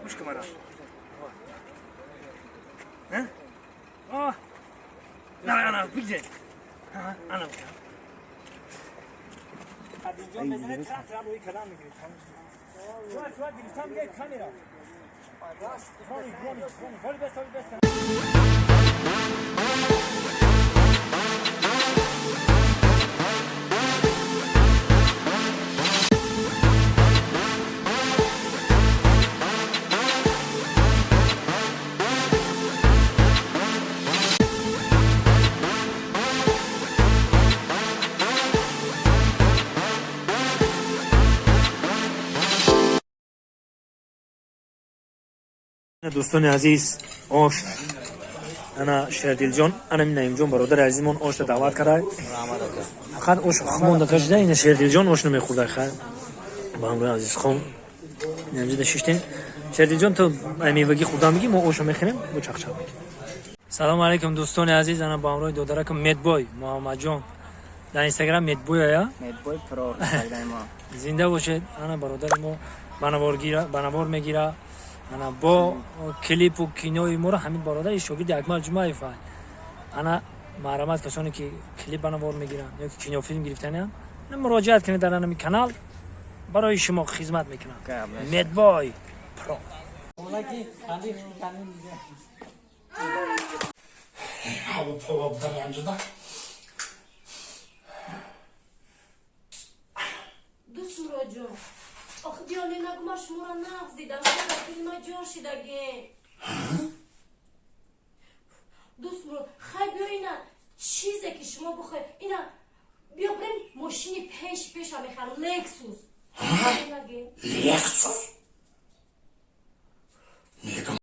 Мушка мара. А? На, на, бигзе. Ана. Дӯстони азиз, ош ана Шердилҷон, ана Наимҷон, бародари азизмон ошта даъват карда. Фақат ош монда кашида, ина Шердилҷон ош намехӯрда. Хай, ба ҳамроҳи Азизхон инҷа шиштем. Шердилҷон, ту мевагӣ хӯрдан мегӣ, мо оша мехӯрем, бо чақчақ мекунем. Салому алейкум, дӯстони азиз. Ана ба ҳамроҳи додаракам Медбой Муҳаммадҷон, дар Инстаграм Медбой ая. Медбой Про. Зинда бошед. Ана бародари мо ба навор мегира, ана бо клипу кинои моро ҳамин бародари шогирди Акмал Ҷумаев. Ана маҳрамат, касоне ки клип ба навор мегиранд ё ки кинофилм гирифтанианд, муроҷиат кунед дар ҳамин канал, барои шумо хизмат мекунам. Медбой Про. Ҳаво пова будан ҳамҷода. Дӯст Муроҷон, охи биёне, нагу ма шуморо нағз дидам, шумо дили ма ҷо шидаге. Дӯст Мурод, хай биё, ина чизе ки шумо бихоҳед, ина биё бирем, мошини пеши пеша мехарам, Лексус.